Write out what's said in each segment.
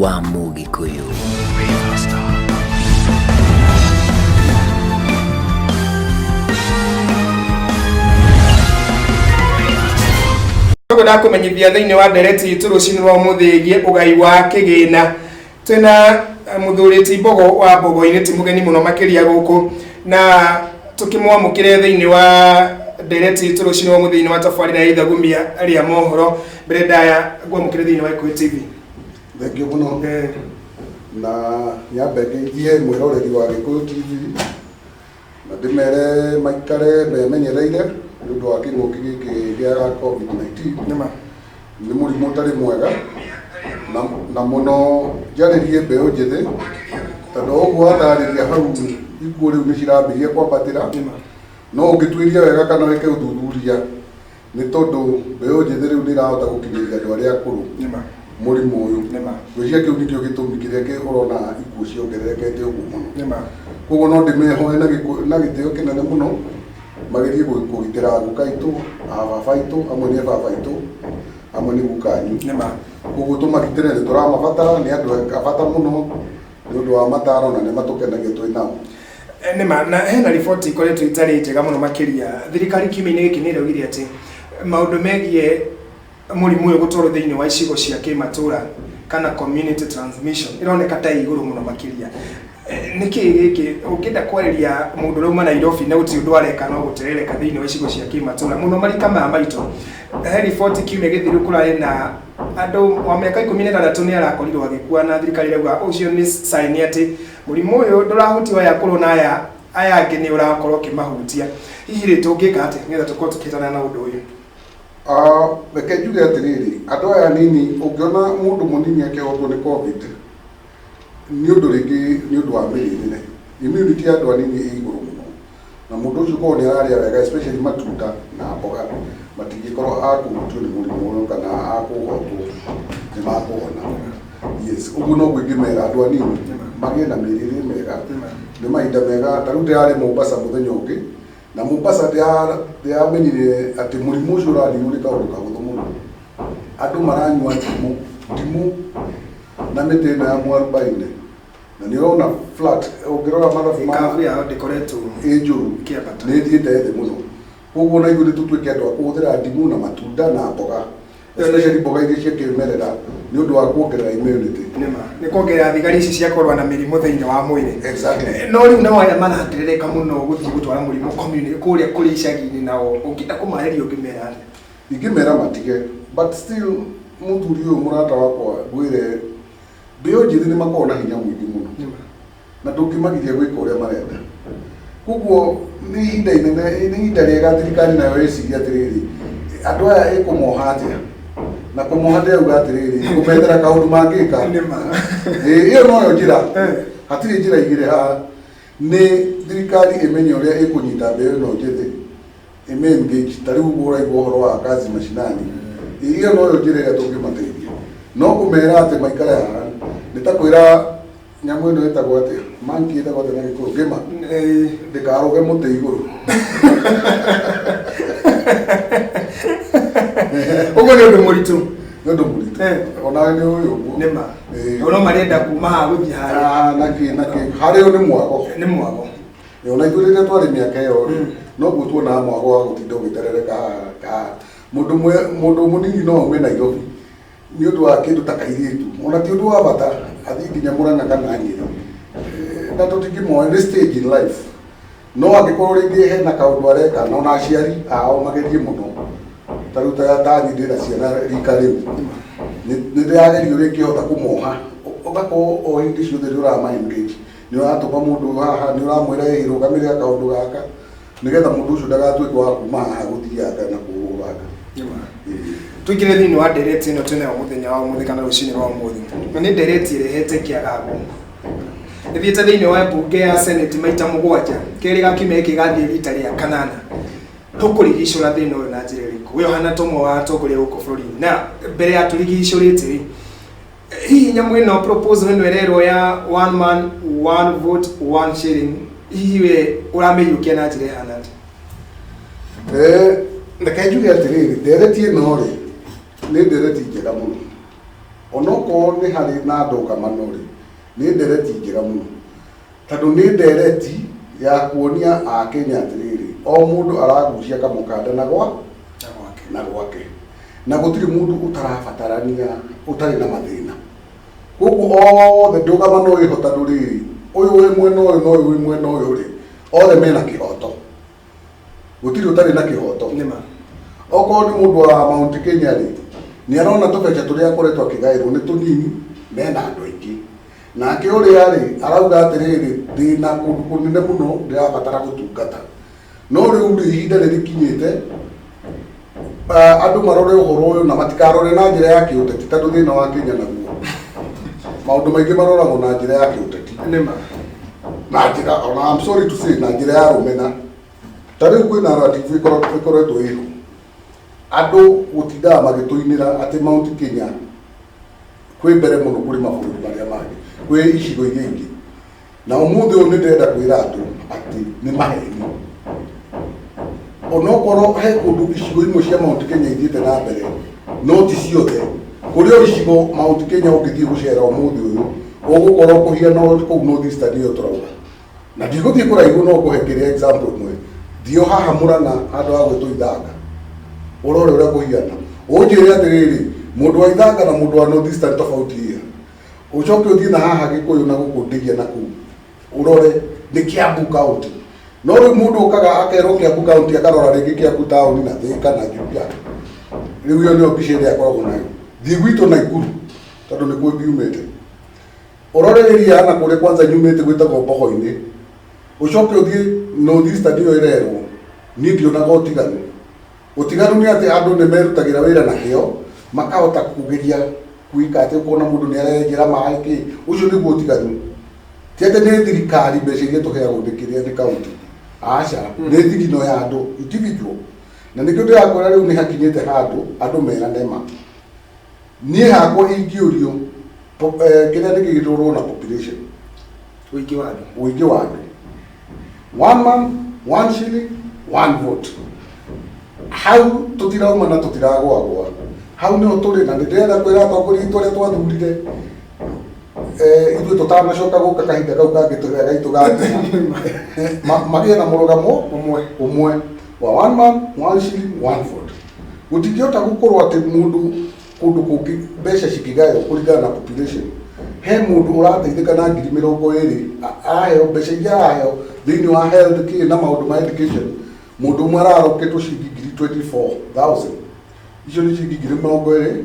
Wa Mũgĩkũyũ. Koguo ndakũmenyithia thĩinĩ wa ndereti itũ rũcinĩ rwa ũmũthĩ ĩgiĩ ũgai wa kĩgĩna. Twĩna mũthuri ti Mbogo wa Mbogo-inĩ, ti mũgeni mũno makĩria gũkũ, na tũkĩmwamũkĩre thĩinĩ wa ndereti itũ rũcinĩ rwa ũmũthĩ thĩinĩ wa tabarĩra ya ithagumia rĩa mohoro. Mbere ndaya ngwamũkĩre thĩinĩ wa Gĩkũyũ TV. Thengiũ mũno. Na nyambe ngeithie mwĩroreri wa Gĩkũyũ TV na ndĩmere maikare memenyereire nĩ ũndũ wa kĩng'ũki gĩkĩ gĩa COVID-19. Nĩma. Nĩ mũrimũ ũtarĩ mwega na, na mũno njarĩrie mbeũ njĩthĩ tondũ ũguo watarĩria hau ikuũ rĩu nĩ cirambĩrĩria kwambatĩra. Nĩma. No ũngĩtuĩria wega kana wĩke ũthuthuria nĩ tondũ mbeũ njĩthĩ rĩu nĩ ĩrahota gũkinyĩria andũ arĩa akũrũ Nĩma. Mũrimũ ũyũ. Nĩma. Ngwĩciria kĩu nĩkĩo gĩtũmi kĩrĩa ũrona ikuũ ciongererekete ũguo mũno. Nĩma. Koguo no ndĩmehoe na gĩtĩo kĩnene mũno magerie kũgitĩra guka aitũ, ababa aitũ, amwe nĩ baba aitũ, amwe nĩ guka anyu. Nĩma. Koguo tũmagitĩre, nĩ tũramabatara, nĩ andũ a bata mũno nĩ ũndũ wa mataro na nĩ matũkenagia twĩ nao. Nĩma, na hena riboti ikoretwo itarĩ njega mũno makĩria. Thirikari kiumia-inĩ gĩkĩ nĩ ĩraugire atĩ maũndũ megiĩ mũrimũ ũyũ gũtwarwo thĩinĩ wa icigo cia kĩmatũra kana community transmission ĩroneka ta ĩ igũrũ mũno makĩria. Nĩkĩ gĩkĩ ũngĩenda kwarĩria mũndũ ũrĩa uma Nairobi na gũtirĩ ũndũ areka no gũterereka thĩinĩ wa icigo cia kĩmatũra mũno marika maya maitũ. He riboti kiumia gĩthiru kũrarĩ na andũ wa mĩaka 16 nĩ arakorirwo agĩkua na thirikari ĩrauga ũcio nĩ sign atĩ mũrimũ ũyũ ndũrahutia aya akũrũ na aya angĩ nĩ ũrakorwo ũkĩmahutia. Hihi rĩ, tũngĩka atĩa nĩgetha tũkorwo tũkĩhĩtana na ũndũ ũyũ? Ah, reke njuge atĩrĩrĩ, andũ aya anini, ũngĩona mũndũ mũnini akĩhotwo nĩ COVID nĩ ũndũ rĩngĩ nĩ ũndũ wa mĩrĩre. Immunity ya andũ anini ĩ igũrũ mũno na mũndũ ũcio korwo nĩ ararĩa wega, especially matunda na mboga, matingĩkorwo a kũhutio nĩ mũrimũ ũyũ kana a kũhotwo, nĩ makũhona. Yes, ũguo noguo ingĩmera andũ anini magĩe na mĩrĩre mĩega. Nĩ mahinda mega, ta rĩu ndĩrarĩ Mombasa mũthenya ũngĩ, na Mombasa ndĩramenyire atĩ mũrimũ ũcio ũraninwo nĩ kaũndũ kahũthũ mũno. Andũ maranyua ndimũ, ndimũ na mĩtĩ ĩno ya mwarubaine, na nĩ ũrona flat ũngĩrora mathabu ma Ikabu yao ndĩkoretwo ĩ njũru, ĩkĩambata. Nĩ ĩthiĩte thĩ mũno. Koguo ona ithuĩ nĩ tũtuĩke andũ a kũhũthĩra ndimũ na matunda na mboga, especially mboga iria cia kĩmerera nĩ ũndũ wa kuongerera immunity. Nĩma, nĩ kuongerera thigari ici cia kũrũa na mĩrimũ thĩinĩ wa mwĩrĩ. Exactly. No rĩu nao aya maraterereka mũno gũthiĩ gũtwara mũrimũ community kũrĩa kũrĩ icagi-inĩ, nao ũngĩenda kũmarĩria ũngĩmera atĩa? Ingĩmera matige, but still mũthuri ũyũ mũrata wakwa, ngwĩre mbeũ njĩthĩ nĩ makoragwo na hinya mũingĩ mũno na ndũngĩmagiria gwĩka ũrĩa marenda. Koguo nĩ ihinda inene, nĩ ihinda rĩega thirikari nayo ĩcirie atĩrĩrĩ, andũ aya ĩkũmoha atĩa, na kũmoha ndĩrauga atĩrĩrĩ, kũmethera kaũndũ mangĩka. Nĩma. Ĩĩ, ĩyo noyo njĩra, hatirĩ njĩra igĩrĩ haha. Nĩ thirikari ĩmenye ũrĩa ĩkũnyita mbeũ ĩno njĩthĩ, ĩmĩ engage. Ta rĩu ũguo ũraigua ũhoro wa kazi mashinani, ĩyo noyo njĩra ĩrĩa tũngĩmateithia. No kũmera atĩ maikare haha nĩ ta kwĩra nyamũ ĩno ĩtagwo atĩa, monkey ĩtagwo atĩa na Gĩkũyũ, ngĩma, ndĩkarũge mũtĩ igũrũ. Ũguo nĩ ũndũ mũritũ. Nĩ ũndũ mũritũ. Onawe nĩ ũĩ ũguo. Nĩma. Ĩĩ. No marenda kuma haha gũthiĩ harĩa. Ah, nakĩ harĩ o nĩ mwago. Nĩ mwago. Ĩĩ, ona ithuĩ rĩrĩa twarĩ mĩaka ĩyo rĩ, noguo tuonaga mwago wa gũtinda ũgĩterereka haha haha. Mũndũ mũnini no aume Nairobi nĩ ũndũ wa kĩndũ ta kairĩtu, ona ti ũndũ wa bata, athiĩ nginya Mũrang'a kana Nyĩrĩ. Na tũtingĩmoya, nĩ stage in life. No angĩkorwo rĩngĩ hena kaũndũ areka, na ona aciari ao magerie mũno, ta rĩu ta niĩ ndĩna ciana rika rĩu, nĩ ndĩrageria ũrĩa ingĩhota kũmoha, ũgakorwo o hĩndĩ ciothe nĩ ũrama engage, nĩ ũratũma mũndũ ũyũ haha, nĩ ũramwĩra ĩ rũgamĩrĩra kaũndũ gaka, nĩgetha mũndũ ũcio ndagatuĩke wa kuma haha gũthianga na kũrũranga. Tũingĩre thĩinĩ wa ndereti ĩno twĩnayo mũthenya wa ũmũthĩ kana rũcinĩ rwa ũmũthĩ, na nĩ ndereti ĩrehete kĩagago. Ĩthiĩte thĩinĩ wa mbunge ya Senate maita 7, kerĩ ga kiumia gĩkĩ gathiĩ rita rĩa kanana. Tũkũrigicũra thĩna ũyũ na njĩra ĩrĩkũ? We ũhana ta ũmwe wa atongoria gũkũ bũrũri-inĩ, na mbere ya tũrigicũrĩte rĩ, hihi nyamũ ĩno, proposal ĩno ĩrerwo ya one man one vote one shilling, hihi we ũramĩiyũkia na njĩra ĩhana atĩa? Reke njuge atĩrĩrĩ, ndereti ĩno rĩ, nĩ ndereti njega mũno. Onokorwo nĩ harĩ na ndũgamano rĩ, nĩ ndereti njega mũno. Tondũ nĩ ndereti ya kuonia Akenya atĩrĩrĩ, o mũndũ aragucia kamũkanda na gwa Na gwake. Na gwake. Na gũtirĩ mũndũ ũtarabatarania ũtarĩ na mathĩna. Koguo othe ndũgamano ĩho tondũ rĩrĩ, ũyũ wĩ mwena ũyũ na ũyũ wĩ mwena ũyũ rĩ, othe mena kĩhoto. Gũtirĩ ũtarĩ na kĩhoto. Nĩma. Okorwo nĩ mũndũ wa Mount Kenya rĩ, nĩ arona tũbeca tũrĩa akoretwo akĩgaĩrwo nĩ tũnini, mena andũ aingĩ. Nake ũrĩa rĩ, arauga atĩrĩrĩ, ndĩna kũndũ kũnene mũno ndĩrabatara gũtungata. No rĩu rĩ, ihinda nĩ rĩkinyĩte andũ marore ũhoro ũyũ na matikarore na njĩra ya kĩũteti, tondũ thĩna wa Kenya naguo maũndũ maingĩ maroragwo na njĩra ya kĩũteti. Nĩma. Na njĩra, ona I'm sorry to say, na njĩra ya rũmena. Ta rĩu kwĩ narrative ĩkoretwo ĩho, andũ gũtindaga magĩtũinĩra atĩ Mount Kenya kwĩ mbere mũno kũrĩ mabũrũri marĩa mangĩ, kwĩ icigo iria ingĩ. Na ũmũthĩ ũyũ nĩ ndĩrenda kwĩra andũ atĩ nĩ maheni. Onokorwo he kũndũ icigo imwe cia Mount Kenya ithiĩte na mbere, no ti ciothe. Kũrĩ o icigo Mount Kenya ũngĩthiĩ gũcera ũmũthĩ ũyũ, ũgũkorwo kũhiana kũu North Eastern ĩyo tũrauga. Na ndigũthiĩ kũraihu, no ngũhe kĩrĩa example ĩmwe. Thiĩ o haha Mũrang'a handũ ha gwĩtwo Ithanga, ũrore ũrĩa kũhiana. Ũnjĩre atĩrĩrĩ, mũndũ wa Ithanga na mũndũ wa North Eastern tofauti ĩha? Ũcoke ũthiĩ na haha Gĩkũyũ na gũkũ Ndĩria na kũu, ũrore nĩ Kiambu County. No rĩu mũndũ ũkaga akerwo Kiambu County, akarora rĩngĩ Kiambu taũni na Thĩka na Juja. Rĩu ĩyo nĩyo mbica ĩrĩa akoragwo nayo. Thiĩ gwitũ Naikuru, tondũ nĩkuo ngiumĩte, ũrore area ya na kũrĩa kwanza nyumĩte gwĩtagwo Mbogo-inĩ, ũcoke ũthiĩ North Eastern ĩyo ĩrerwo, niĩ ndionaga ũtiganu. Ũtiganu nĩ atĩ andũ nĩ merutagĩra wĩra na kĩo, makahota kũgeria gwĩka atĩ ũkona mũndũ nĩ arenjera maĩ kĩ, ũcio nĩguo ũtiganu. Ti atĩ nĩ thirikari mbeca iria tũheagwo nĩ kĩrĩa nĩ county, aca, nĩ thigino ya andũ individual. Na nĩkĩo ndĩrakwĩra rĩu nĩ hakinyĩte handũ andũ merane ma. Niĩ hakwa ingĩũrio kĩrĩa nĩ gĩgĩtũrwo na population, Ũingĩ wa andũ. Ũingĩ wa andũ. One man, one shilling, one vote. Hau tũtirauma na tũtiragwagwa. Hau nĩho tũrĩ, na nĩ ndĩrenda kwĩra atongoria aitũ arĩa twathurire, ithuĩ tũtanacoka gũka kahinda kau kangĩ tũrĩa gaitũ gakinya, magĩe na mũrũgamo ũmwe ũmwe wa one man, one shilling, one vote. Gũtingĩhota gũkorwo atĩ mũndũ kũndũ kũngĩ mbeca cikĩgaywo kũringana na population, he mũndũ ũrateithĩka na 20,000 araheo mbeca iria araheo thĩinĩ wa health kĩ na maũndũ ma education, mũndũ ũmwe araroketwo ciringi 24,000, icio nĩ ciringi 24,000.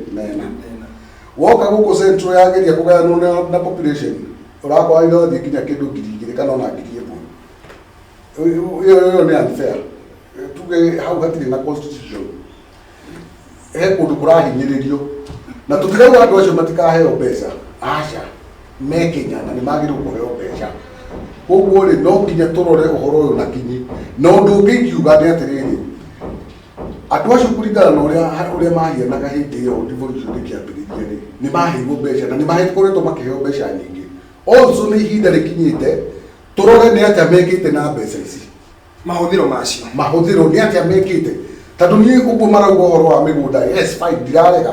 Woka gũkũ Central yageria kũgayanwo na population, ũrakora irathiĩ nginya kĩndũ 2,000 kana ona 1,000. Ĩyo nĩ unfair. Tuge hau hatirĩ na constitution, he kũndũ kũrahinyĩrĩrio, na tũtirauga andũ acio matikaheo mbeca, aca, me Kenya na nĩ magĩrĩirwo kũheo mbeca. Koguo rĩ, no nginya tũrore ũhoro ũyũ na kinyi. Na ũndũ ũngĩ ingiuga nĩ atĩrĩrĩ, andũ acio kũringana na ũrĩa mahianaga hĩndĩ ĩyo devolution ĩkĩambĩrĩria rĩ, nĩ maheirwo mbeca na nĩ makoretwo makĩheo mbeca nyingĩ. Also nĩ ihinda rĩkinyĩte tũrore nĩ atĩa mekĩte na mbeca ici. Mahũthĩro macio. Mahũthĩro nĩ atĩa mekĩte, tondũ niĩ ũguo marauga ũhoro wa mĩgũnda, yes, fine, ndirarega,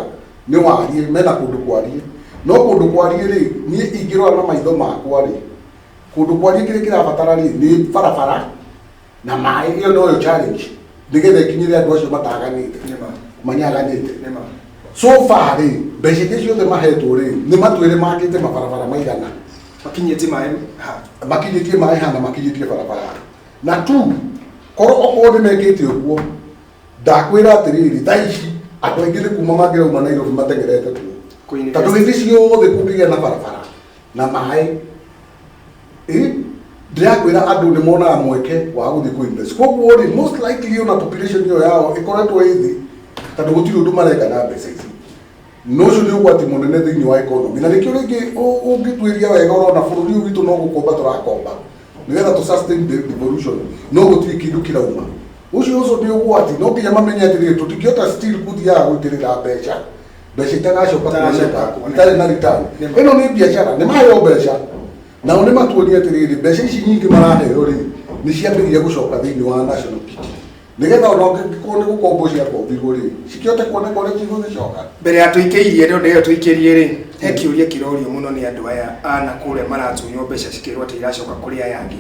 nĩ wariĩ mena kũndũ kwariĩ, no kũndũ kwariĩ rĩ, niĩ ingĩrora na maitho makwa rĩ, kũndũ kwariĩ kĩrĩa kĩrabatara rĩ nĩ barabara na maĩ. Ĩyo noyo challenge nĩgetha ĩkinyĩre andũ acio mataganĩte. Manyaganĩte. So far rĩ, mbeca iria ciothe mahetwo rĩ, nĩ matwĩre makĩte mabarabara maigana? Makinyĩtie maĩ ha? Makinyĩtie maĩ hana, makinyĩtie barabara na tu korwo okorwo nĩ mekĩte ũguo, ndakwĩra atĩrĩrĩ, thaa ici andũ aingĩ nĩ kuma mangĩrauma Nairobi mateng'erete kuo. Kũ-invest. Tondũ hĩndĩ ciothe kũngĩgĩa na barabara na maĩ, ndĩrakwĩra andũ nĩ monaga mweke wa gũthiĩ kũ invest. Koguo rĩ, most likely ona population ĩyo yao ĩkoretwo ĩ thĩ tondũ gũtirĩ ũndũ mareka na mbeca ici. No ũcio nĩ ũgwati mũnene thĩinĩ wa economy, na nĩkĩo rĩngĩ ũngĩtuĩria wega ũrona bũrũri ũyũ witũ no gũkomba tũrakomba nĩgetha tũ sustain the devolution, no gũtirĩ kĩndũ kĩrauma. Ũcio nĩ ũgwati. No nginya mamenye atĩrĩrĩ, tũtingĩhota still gũthiaga gũitĩrĩra mbeca itagacoka Itagacoka kuoneka, kuoneka. itarĩ na return. Nĩma. Ĩno nĩ biacara, nĩ maheo mbeca, nao nĩ matuonie atĩrĩrĩ, mbeca ici nyingĩ maraheo rĩ, nĩ ciambĩrĩria gũcoka thĩinĩ wa national kitty, nĩgetha ona ũngĩkorwo nĩ gũkombo ciakombirwo rĩ, cikĩhote kuoneka ũrĩa cigũgĩcoka. Mbere ya tũikĩirie, nĩ ũndũ ĩyo tũikĩrie rĩ, He kĩũria kĩrorio mũno nĩ andũ aya a na kũrĩa maratunywo mbeca cikĩrwo atĩ iracoka kũrĩ aya angĩ.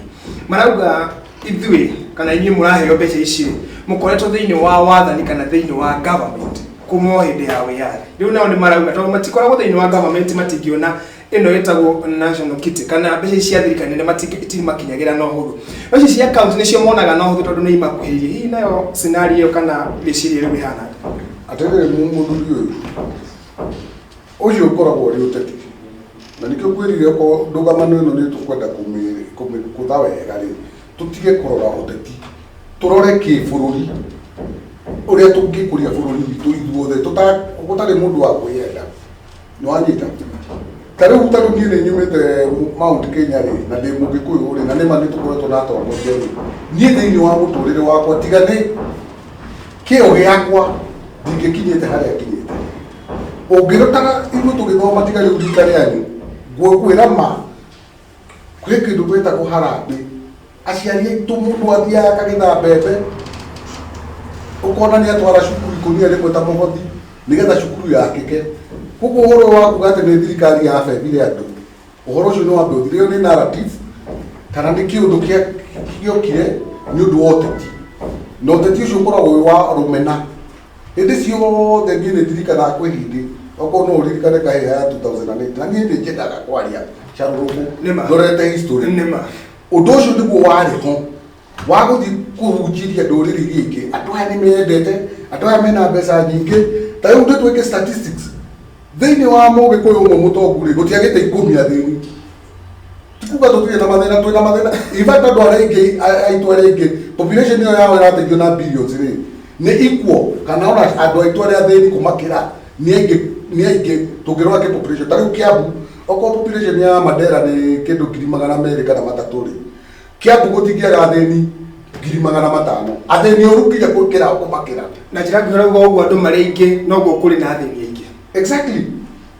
Marauga ithuĩ kana inyuĩ mũraheo mbeca ici rĩ, mũkoretwo thĩinĩ wa wathani kana thĩinĩ wa government kuma o hĩndĩ ya wĩyathi. Rĩu nao nĩ marauga tondũ matikoragwo thĩinĩ wa government matingĩona ĩno ĩtagwo national kitty kana mbeca ici cia thirikari nene itimakinyagĩra na ũhũthũ. No ici cia county nĩcio monaga na ũhũthũ tondũ nĩ imakuhĩrĩirie. Hihi nayo scenario ĩyo kana rĩciria rĩu rĩhana atĩa? Atĩrĩrĩ mũthuri ũyũ, ũcio ũkoragwo ũrĩ ũteti na nĩkĩo ngwĩrire okorwo ndũgamano ĩno nĩ tũkwenda kũmĩkũtha wega rĩ, tũtige kũrora ũteti, tũrore kĩbũrũri ũrĩa tũngĩkũria bũrũri witũ ithuothe gũtarĩ mũndũ wa kwĩyenda. Nĩ wanyita? Ta rĩu ta rĩu niĩ nĩ nyumĩte Mount Kenya rĩ, na ndĩ mũgĩkũyũ rĩ, na nĩma nĩ tũkoretwo na atongoria rĩ, niĩ thĩinĩ wa mũtũrĩre wakwa tiga nĩ kĩo gĩakwa ndingĩkinyĩte harĩa nginyĩte. Ũngĩrutaga ithuĩ tũgĩthoma tiga rĩu rika rĩanyu, ngũkwĩra ma, kwĩ kĩndũ gwĩtagwo harambĩ. Aciari aitũ mũndũ athiaga akagetha mbembe, ũkona nĩ atwara cukuru ikũnia rĩmwe ta mũhothi, nĩgetha cukuru yakĩke. Koguo ũhoro ũyũ wa kuga atĩ nĩ thirikari yabebire andũ, ũhoro ũcio nĩ wambe ũthire. Ĩyo nĩ narrative kana nĩ kĩũndũ gĩokire nĩ ũndũ wa ũteti, na ũteti ũcio ũkoragwo wĩ wa rũmena. Hĩndĩ ciothe niĩ nĩ ndirikanaga kwĩ hĩndĩ, okorwo no ũririkane kahĩha ya 2008, na niĩ nĩ nyendaga kwaria carũrũkũ Nĩma. ndorete history. Nĩma. Ũndũ ũcio nĩguo warĩ ho wa gũthiĩ kũhunjĩria ndũrĩrĩ iria ingĩ, andũ aya nĩ meyendete, andũ aya mena mbeca nyingĩ. Ta rĩu nĩ twĩke statistics, thĩinĩ wa mũgĩkũyũ ũmwe mũtongu rĩ, gũtiagĩte ikũmi athĩni. Ti kuga tũtirĩ na mathĩna, twĩna mathĩna. In fact andũ arĩa aingĩ aitũ arĩa aingĩ, population ĩyo yao ĩrateithio na billions rĩ, nĩ equal kana ona andũ aitũ arĩa athĩni kũmakĩra nĩ aingĩ, nĩ aingĩ tũngĩrora kĩ population. Ta rĩu Kiambu, okorwo population ya Mandera nĩ kĩndũ 203,000 rĩ, Kiambu gũtingĩaga athĩni 500,000. Athĩni oru nginya gũkĩra kũmakĩra. Na njĩra nguhĩ ũrauga ũguo andũ marĩ aingĩ noguo kũrĩ na athĩni aingĩ. Exactly.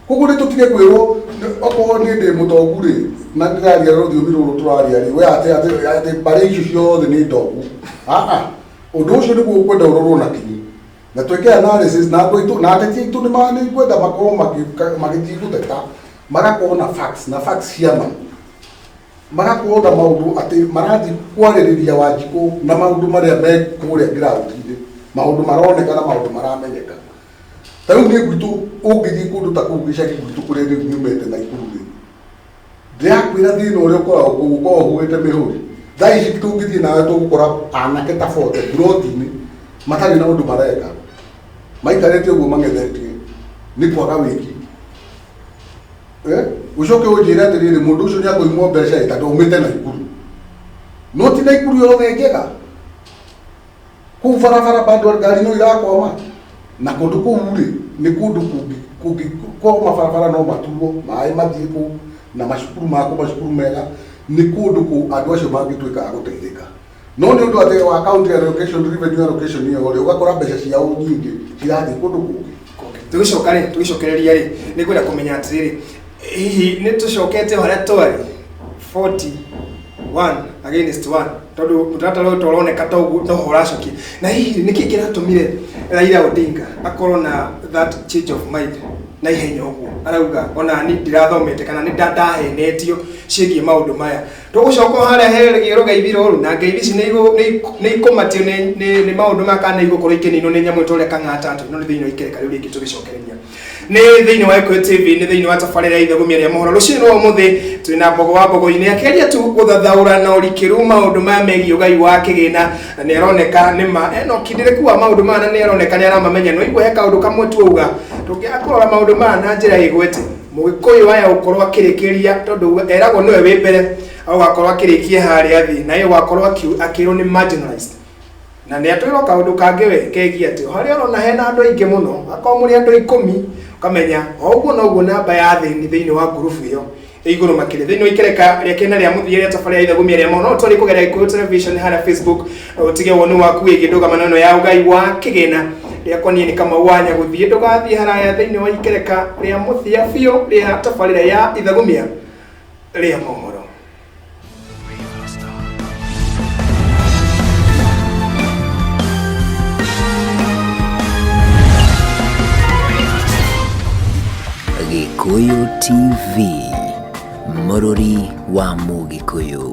Koguo nĩ tũtige kwĩrwo okorwo niĩ ndĩ mũtongu rĩ, na ndĩraria rũthiomi rũrũ tũraria rĩ, we atĩ atĩ atĩ mbarĩ icio ciothe nĩ ndongu. Aa, ũndũ ũcio nĩguo ũkwenda ũrorwo na kinyi. Na twĩke analysis na andũ aitũ na ateti aitũ nĩ nĩ ngwenda makorwo magĩthiĩ gũteta, magakorwo na facts na facts cia ma. Magakorwo na maũndũ atĩ marathiĩ kwarĩrĩria Wanjikũ na maũndũ marĩa me kũrĩa ground-inĩ, maũndũ maroneka na maũndũ maramenyeka. Ta rĩu niĩ gwitũ ũngĩthiĩ kũndũ ta kũu gĩcagi gwitũ kũrĩa rĩu nyumĩte Naikuru rĩ, ndĩrakwĩra thĩna ũrĩa ũkoragwo kũu ũkoragwo ũhuhĩte mĩhũri. Thaa ici tũngĩthiĩ nawe tũgũkora anake ta bote mburoti-inĩ matarĩ na ũndũ mareka, maikarĩte ũguo mang'ethetie nĩ kwaga wĩki. Eh, ũcoke ũnjĩre atĩrĩrĩ mũndũ ũcio nĩ akũimwo mbeca ĩ tondũ aumĩte Naikuru. No ti Naikuru yothe njega. Kũu barabara bado ngari no irakwama. Na kũndũ kũu rĩ, nĩ kũndũ kũngĩ kũngĩ korwo mabarabara no maturwo, maĩ mathiĩ kũu, na macukuru makwo macukuru mega, nĩ kũndũ kũ andũ acio mangĩtuĩka a gũteithĩka. No nĩ ũndũ atĩ wa county allocation, revenue allocation ĩyo rĩ, ũgakora mbeca ciao nyingĩ cirathiĩ kũndũ kũngĩ. Tũgĩcoka rĩ, tũgĩcokereria rĩ, nĩ ngwenda kũmenya atĩrĩrĩ, hihi nĩ tũcokete o harĩa twarĩ 41 against 1 tondũ mũtaratara ũyũ tũroneka ta ũguo noho ũracokia na hihi nĩkĩ kĩratũmire Raila Odinga akorwo na that change of mind na ihenya ũguo arauga ona ni ndirathomete kana nĩ ndahenetio ciĩgiĩ maũndũ maya tũgũcoka o harĩa heregie rũgeithi rũrũ na ngeithi ici nĩ ikũmatio nĩ maũndũ maya kana nĩ igũkorwo ikĩninwo nĩ nyamũ ĩtũrĩa kang'ata atĩ no nĩ thĩinĩ wa ikereka rĩu rĩngĩ tũgĩcokereria nĩ thĩinĩ wa Gĩkũyũ TV nĩ thĩinĩ wa tabarĩra ya ithegumia rĩa mohoro rũcinĩ rwa ũmũthĩ twĩna mbogo wa mbogo-inĩ akĩgeria tu gũthathaũra na ũrikĩru maũndũ maya megiĩ ũgai wa kĩgĩna na nĩ aroneka nĩ ma ena ũkindĩrĩku wa maũndũ maya na nĩ aroneka nĩ aramamenya no igua he kaũndũ kamwe tu auga tũngĩaga kũrora maũndũ maya na njĩra ĩgwete mũgĩkũyũ aya gũkorwo akĩrĩkĩria tondũ eragwo nĩwe wĩ mbere agũgakorwo akĩrĩkia harĩa thĩ na ĩgũgakorwo akĩrwo nĩ marginalized na nĩ atwĩrwo kaũndũ kangĩ we kegiĩ atĩ o harĩa ũrona hena andũ aingĩ mũno akorwo mũrĩ andũ ikũmi ũkamenya o ũguo noguo namba ya athĩni thĩinĩ wa ngurubu ĩyo ĩ igũrũ makĩria thĩinĩ wa ikereka rĩa kena rĩa mũthia rĩa tabarĩra ya ithagumia rĩa mohoro no twarĩ kũgerera Gĩkũyũ television harĩa Facebook na ũtige woni waku wĩgiĩ ndũgamano ĩno ya ũgai wa kĩgĩna rĩakwa niĩ nĩ Kamau wa Nyagũthiĩ ndũgathiĩ haraya thĩinĩ wa ikereka rĩa mũthia biũ rĩa tabarĩra ya ithagumia rĩa mohoro. Gĩkũyũ TV, mũrũri wa Mũgĩkũyũ.